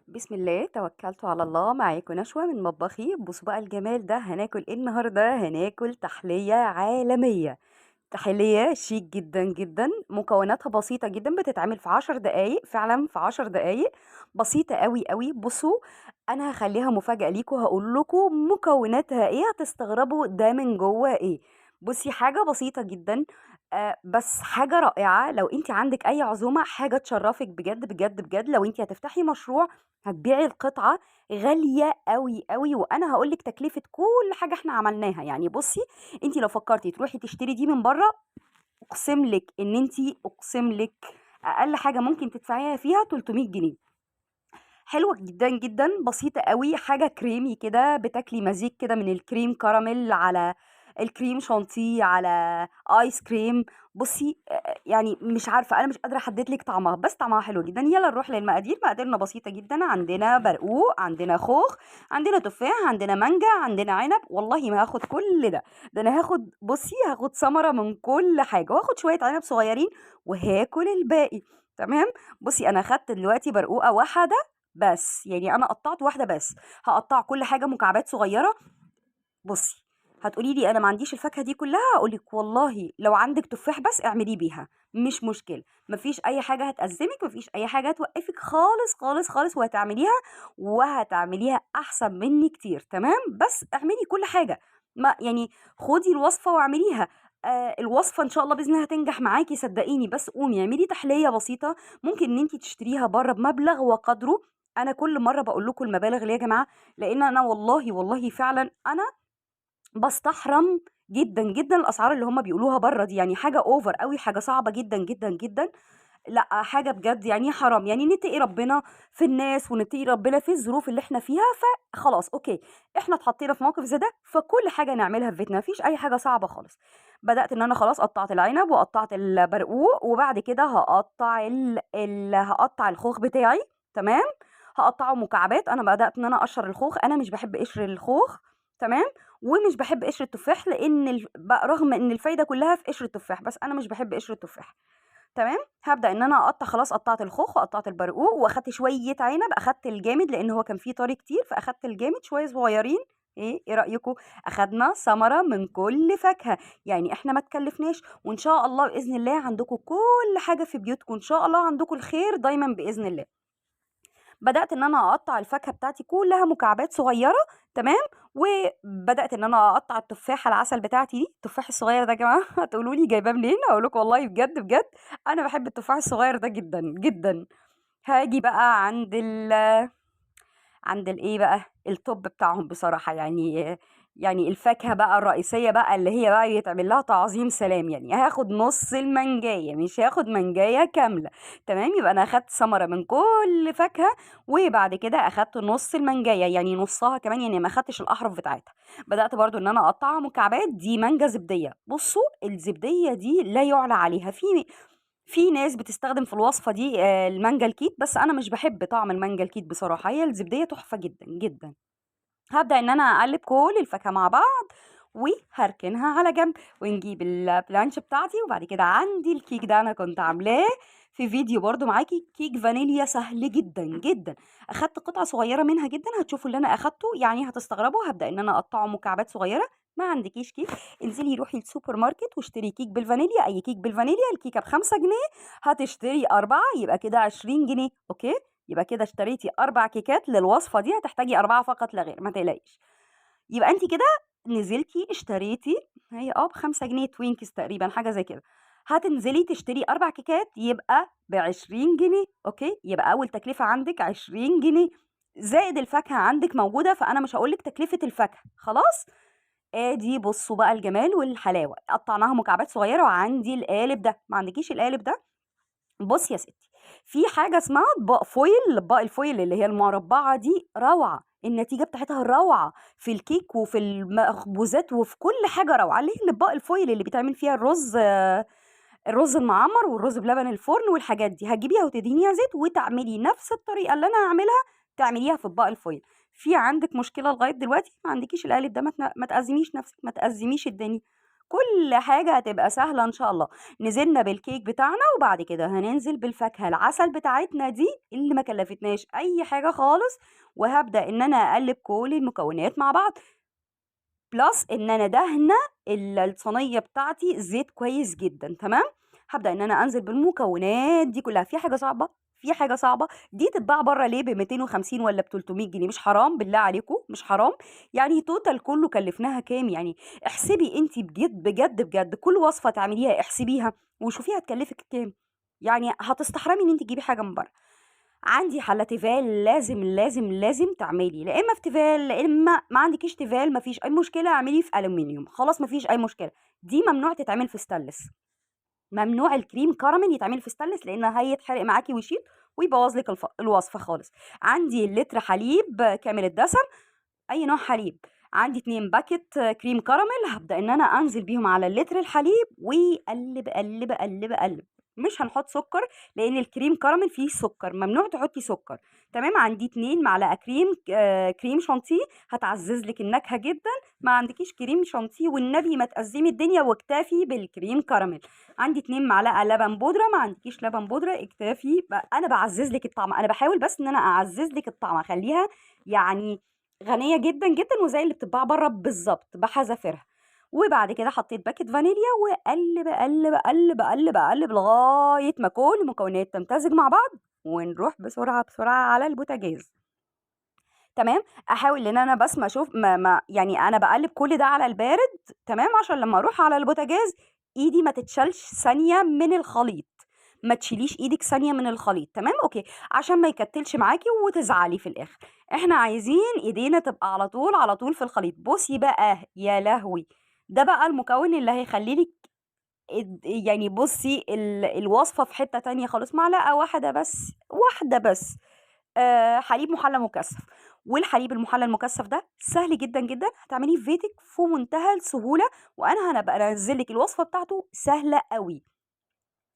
بسم الله، توكلت على الله. معاكم نشوى من مطبخي. بصوا بقى الجمال ده، هناكل ايه النهارده؟ هناكل تحلية عالمية، تحلية شيك جدا جدا، مكوناتها بسيطة جدا، بتتعمل في 10 دقايق، فعلا في 10 دقايق، بسيطة قوي قوي. بصوا انا هخليها مفاجأة ليكم، هقول لكم مكوناتها ايه، هتستغربوا ده من جوه ايه. بصي حاجة بسيطة جدا، بس حاجة رائعة. لو انت عندك اي عزومة، حاجة تشرفك بجد بجد بجد. لو انت هتفتحي مشروع هتبيعي القطعة غالية قوي قوي، وانا هقولك تكلفة كل حاجة احنا عملناها. بصي انت لو فكرتي تروحي تشتري دي من بره، اقسم لك ان انت، اقسم لك اقل حاجة ممكن تدفعيها فيها 300 جنيه. حلوة جدا جدا، بسيطة قوي، حاجة كريمي كده، بتاكلي مزيج كده من الكريم كراميل على الكريم شانتيه على ايس كريم. بصي، مش عارفه، انا مش قادرة احدد لك طعمها، بس طعمها حلو جدا. يلا نروح للمقادير. مقاديرنا بسيطة جدا، عندنا برقوق، عندنا خوخ، عندنا تفاح، عندنا مانجا، عندنا عنب. والله ما هاخد كل ده، ده انا هاخد، بصي هاخد ثمره من كل حاجة، وهاخد شوية عنب صغيرين وهاكل الباقي. تمام. بصي انا خدت دلوقتي برقوقه واحدة بس، انا قطعت واحدة بس، هقطع كل حاجة مكعبات صغيرة. بصي هتقولي لي انا ما عنديش الفاكهة دي كلها، اقول لك والله لو عندك تفاح بس اعمليه بيها، مش مشكلة، مفيش اي حاجة هتأزمك، مفيش اي حاجة هتوقفك خالص خالص خالص، وهتعمليها احسن مني كتير. تمام. بس اعملي كل حاجة، ما يعني خدي الوصفة واعمليها. الوصفة ان شاء الله باذن الله هتنجح معاكي صدقيني. بس قومي اعملي تحلية بسيطة، ممكن ان انتي تشتريها بره بمبلغ وقدره. انا كل مرة بقول لكم المبالغ ليه يا جماعة؟ لان انا والله والله فعلا انا بستحرم جدا جدا الاسعار اللي هم بيقولوها بره دي، حاجة over قوي، حاجة صعبة جدا جدا جدا، لا حاجة بجد حرام. نتقي ربنا في الناس ونتقي ربنا في الظروف اللي احنا فيها. فخلاص okay احنا اتحطينا في موقف زي ده، فكل حاجة نعملها في بيتنا، مفيش اي حاجة صعبة خالص. بدات ان انا خلاص قطعت العنب وقطعت البرقوق، وبعد كده هقطع الخوخ بتاعي. تمام. هقطعه مكعبات. انا بدات ان انا اقشر الخوخ، انا مش بحب قشر الخوخ، تمام، ومش بحب قشر التفاح، لان رغم ان الفايدة كلها في قشر التفاح، بس انا مش بحب قشر التفاح. تمام. هبدا ان انا اقطع، خلاص قطعت الخوخ وقطعت البرقوق، واخدت شوية عنب، اخدت الجامد لان هو كان فيه طري كتير، فاخدت الجامد شوية صغيرين. ايه رايكم؟ اخدنا ثمره من كل فاكهة، احنا ما تكلفناش، وان شاء الله باذن الله عندكم كل حاجة في بيوتكم، ان شاء الله عندكم الخير دايما باذن الله. بدات ان انا اقطع الفاكهة بتاعتي كلها مكعبات صغيرة. تمام. وبدات ان انا اقطع التفاحة العسل بتاعتي دي، التفاح الصغير ده يا جماعة هتقولوا لي جايباه منين؟ اقول لكم والله بجد بجد انا بحب التفاح الصغير ده جدا جدا. هاجي بقى عند عند الايه بقى، ال top بتاعهم بصراحة، الفاكهة بقى الرئيسية بقى اللي هي بقى يتعمل لها تعظيم سلام. هاخد نص المانجايه، مش هاخد مانجايه كاملة. تمام. يبقى انا اخدت ثمره من كل فاكهة، وبعد كده اخدت نص المانجايه، يعني نصها كمان، ما اخدتش الاحرف بتاعتها. بدات برضو ان انا اقطعها مكعبات. دي مانجا زبديه، بصوا الزبديه دي لا يعلى عليها. في ناس بتستخدم في الوصفة دي، المانجا الكيت، بس انا مش بحب طعم المانجا الكيت بصراحة، هي الزبديه تحفة جدا جدا. هبدا ان انا اقلب كل الفاكهة مع بعض وهركنها على جنب، ونجيب البلانش بتاعتي. وبعد كده عندي الكيك ده انا كنت عاملاه في فيديو برضو معاكي، كيك فانيليا سهل جدا جدا، اخدت قطعه صغيرة منها جدا، هتشوفوا اللي انا اخدته هتستغربوا. هبدا ان انا اقطعه مكعبات صغيرة. ما عندكيش كيك، انزلي روحي السوبر ماركت واشتري كيك بالفانيليا، اي كيك بالفانيليا، الكيكه ب5 جنيه، هتشتري 4 يبقى كده 20 جنيه. okay، يبقى كده اشتريتي 4 كيكات للوصفه دي، هتحتاجي 4 فقط لا غير، ما تقلقيش. يبقى انت كده نزلتي اشتريتي هي ب5 جنيه توينكس تقريبا، حاجة زي كده. هتنزلي تشتري 4 كيكات يبقى ب20 جنيه. okay، يبقى اول تكلفة عندك 20 جنيه زائد الفاكهة عندك موجودة، فانا مش هقولك تكلفة الفاكهة خلاص. ادي بصوا بقى الجمال والحلاوه، قطعناها مكعبات صغيرة. وعندي القالب ده، ما عندكيش القالب ده؟ بصي يا ستي، في حاجة اسمها اطباق foil، اطباق ال foil اللي هي المربعه دي روعه، النتيجة بتاعتها روعه في الكيك وفي المخبوزات وفي كل حاجة روعه. اللي هي الاطباق ال foil اللي بيتعمل فيها الرز المعمر والرز بلبن الفرن والحاجات دي، هتجيبيها وتدهنيها زيت وتعملي نفس الطريقة اللي انا هعملها، تعمليها في اطباق ال foil. في عندك مشكلة لغاية دلوقتي ما عندكيش القالب ده، ما تأزميش نفسك، ما تأزميش الدنيا. كل حاجة هتبقى سهلة ان شاء الله. نزلنا بالكيك بتاعنا، وبعد كده هننزل بالفاكهه العسل بتاعتنا دي اللي ما كلفتناش اي حاجة خالص. وهبدا ان انا اقلب كل المكونات مع بعض، plus ان انا دهنه الصينية بتاعتي زيت كويس جدا. تمام، هبدا ان انا انزل بالمكونات دي كلها. في حاجة صعبة؟ في حاجة صعبة؟ دي تتباع بره ليه ب 250 ولا ب 300 جنيه؟ مش حرام بالله عليكم؟ مش حرام؟ يعني total كله كلفناها كام؟ يعني احسبي انت بجد بجد بجد، كل وصفه تعمليها احسبيها وشوفيها تكلفك كام. يعني هتستحرمي ان انت تجيبي حاجة من بره. عندي حله تيفال، لازم لازم لازم تعملي، لا اما في تيفال لا اما ما عندكيش تيفال مفيش اي مشكلة، اعمليه في الومنيوم خلاص مفيش اي مشكلة. دي ممنوع تتعمل في ستانلس، ممنوع الكريم كراميل يتعمل في ستانلس لان هيتحرق معاكي ويشيط ويبوظ لك الوصفة خالص. عندي لتر حليب كامل الدسم، اي نوع حليب. عندي 2 باكت كريم كراميل، هبدا ان انا انزل بيهم على اللتر الحليب وقلب قلب قلب قلب. مش هنحط سكر لان الكريم كراميل فيه سكر، ممنوع تحطي سكر. تمام، عندي 2 معلقه كريم شانتيه، هتعزز لك النكهة جدا. ما عندكيش كريم شانتيه والنبي ما تأزمي الدنيا واكتفي بالكريم كراميل. عندي 2 معلقه لبن بودره، ما عندكيش لبن بودره اكتفي. انا بعزز لك الطعم، انا بحاول بس ان انا اعزز لك الطعم، اخليها يعني غنية جدا جدا وزي اللي بتتباع بره بالظبط بحذافيرها. وبعد كده حطيت باكت فانيليا وقلب قلب قلب قلب قلب لغاية ما كل المكونات تمتزج مع بعض، ونروح بسرعة بسرعة على البوتاجاز. تمام، احاول ان انا بس ما اشوف ما يعني انا بقلب كل ده على البارد. تمام، عشان لما اروح على البوتاجاز ايدي ما تتشالش ثانية من الخليط، ما تشيليش ايدك ثانية من الخليط. تمام، okay، عشان ما يكتلش معاكي وتزعلي في الاخر. احنا عايزين ايدينا تبقى على طول على طول في الخليط. بصي بقى يا لهوي، ده بقى المكون اللي هيخلي لك يعني بصي الوصفة في حتة تانية خالص. معلقه واحدة بس، واحدة بس، حليب محلى مكثف. والحليب المحلى المكثف ده سهل جدا جدا، هتعمليه في بيتك في منتهى السهولة، وانا هبقى انزل لك الوصفة بتاعته سهلة قوي.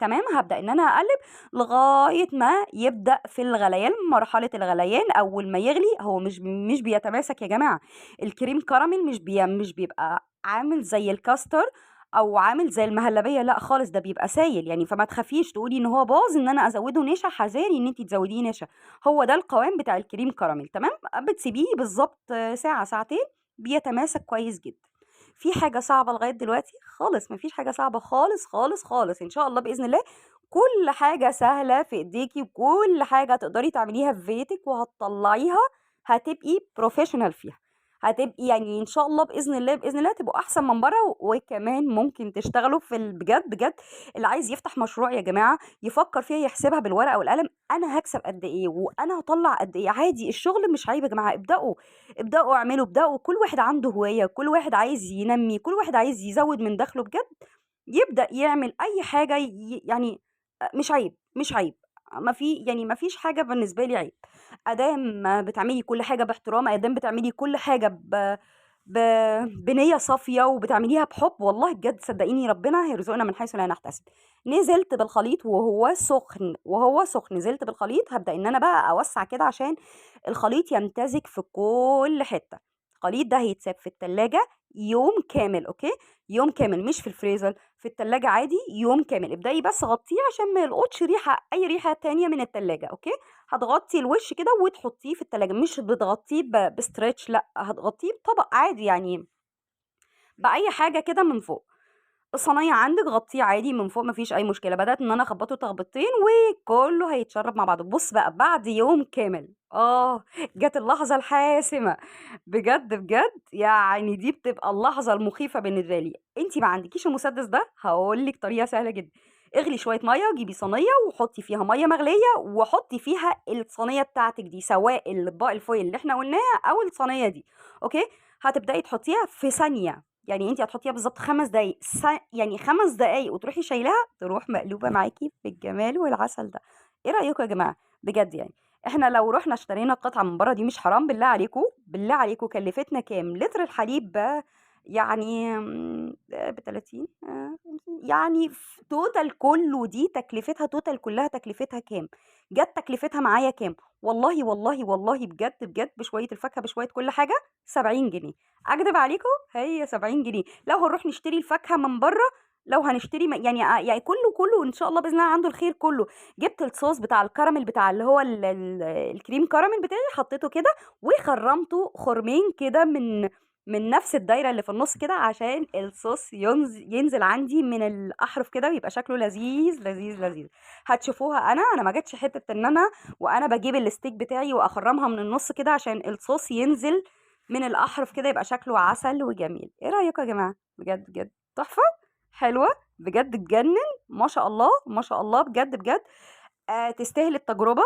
تمام، هبدا ان انا اقلب لغاية ما يبدا في الغليان، مرحلة الغليان. اول ما يغلي هو مش بيتماسك يا جماعة، الكريم كراميل مش بيبقى عامل زي الكاستر او عامل زي المهلبيه، لا خالص، ده بيبقى سايل يعني. فما تخافيش تقولي ان هو باظ ان انا ازوده نشا، حذاري ان انت تزوديه نشا، هو ده القوام بتاع الكريم كراميل. تمام، بتسيبيه بالظبط ساعة ساعتين بيتماسك كويس جدا. في حاجة صعبة لغاية دلوقتي؟ خالص مفيش حاجة صعبة خالص خالص خالص. ان شاء الله باذن الله كل حاجة سهلة في ايديكي، وكل حاجة تقدري تعمليها في بيتك وهتطلعيها هتبقي professional فيها، هتبقي يعني ان شاء الله باذن الله باذن الله تبقوا احسن من بره. وكمان ممكن تشتغلوا في بجد بجد. اللي عايز يفتح مشروع يا جماعة يفكر فيها، يحسبها بالورقة والقلم، انا هكسب قد ايه وانا هطلع قد ايه. عادي، الشغل مش عيب يا جماعة، ابداوا ابداوا اعملوا، ابداوا. كل واحد عنده هواية، كل واحد عايز ينمي، كل واحد عايز يزود من دخله بجد، يبدا يعمل اي حاجة. يعني مش عيب، مش عيب، ما في يعني ما فيش حاجة بالنسبة لي عيب. ادام بتعملي كل حاجة باحترام، ادام بتعملي كل حاجة بنيه صافية وبتعمليها بحب، والله بجد صدقيني ربنا هيرزقنا من حيث لا نحتسب. نزلت بالخليط وهو سخن، وهو سخن نزلت بالخليط. هبدا ان انا بقى اوسع كده عشان الخليط يمتزج في كل حتة. الخليط ده هيتساب في التلاجة يوم كامل، okay، يوم كامل، مش في الفريزر، في التلاجة عادي يوم كامل. ابدأي بس غطيه عشان ما يلقطش ريحة، اي ريحة تانية من التلاجة. okay، هتغطي الوش كده وتحطيه في التلاجة، مش بتغطيه ب stretch، لا هتغطيه بطبق عادي، يعني بأي حاجة كده من فوق. الصينية عندك غطيه عادي من فوق مفيش اي مشكلة. بدأت ان انا اخبطه تخبطتين وكله هيتشرب مع بعضه. بص بقى بعد يوم كامل، جت اللحظة الحاسمة بجد بجد، يعني دي بتبقى اللحظة المخيفة بالنسبة لي. انتي ما عندكيش المسدس ده، هقول لك طريقة سهلة جدا. اغلي شوية مية، جيبي صينية وحطي فيها مية مغلية، وحطي فيها الصينية بتاعتك دي، سواء الاطباق ال foil اللي احنا قلناها او الصينية دي. okay، هتبدأي تحطيها في ثانية، يعني انتي هتحطيها بالظبط 5 دقايق، يعني 5 دقايق وتروحي شايلها، تروح مقلوبة معاكي بالجمال والعسل ده. ايه رأيكم يا جماعة؟ بجد يعني احنا لو رحنا اشترينا قطعة من بره دي مش حرام؟ بالله عليكم، بالله عليكم كلفتنا كام؟ لتر الحليب يعني ب30، يعني total كله دي تكلفتها، total كلها تكلفتها كام؟ جت تكلفتها معايا كام؟ والله، والله، والله بجد، بجد بشوية الفاكهة بشوية كل حاجة 70 جنيه. أكدب عليكم؟ هي 70 جنيه. لو هنروح نشتري الفاكهة من برّه، لو هنشتري يعني يعني كله، كله إن شاء الله بإذن الله عنده الخير كله. جبت الصوص بتاع الكراميل بتاع اللي هو ال ال الكريم كراميل بتاعي، حطيته كده وخرمته خرمين كده من نفس الدايرة اللي في النص كده، عشان الصوص ينزل عندي من الأحرف كده ويبقى شكله لذيذ لذيذ لذيذ. هتشوفوها. أنا ما جاتش حتة إن أنا وأنا بجيب الستيك بتاعي وأخرمها من النص كده عشان الصوص ينزل من الأحرف كده يبقى شكله عسل وجميل. إيه رأيكم يا جماعة؟ بجد بجد تحفة حلوة بجد، تجنن ما شاء الله ما شاء الله بجد بجد. تستاهل التجربة.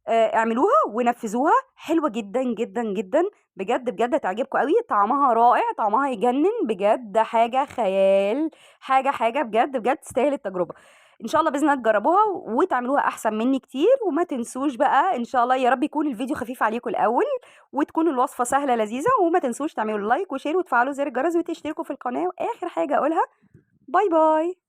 اعملوها ونفذوها، حلوة جدا جدا جدا بجد بجد، هتعجبكم قوي. طعمها رائع، طعمها يجنن بجد، حاجة خيال، حاجة حاجة بجد بجد تستاهل التجربة. ان شاء الله باذن الله تجربوها وتعملوها احسن مني كتير. وما تنسوش بقى ان شاء الله يا رب يكون الفيديو خفيف عليكم الاول، وتكون الوصفة سهلة لذيذة. وما تنسوش تعملوا like و share وتفعلوا زر الجرس وتشتركوا في القناة. واخر حاجة اقولها، bye bye.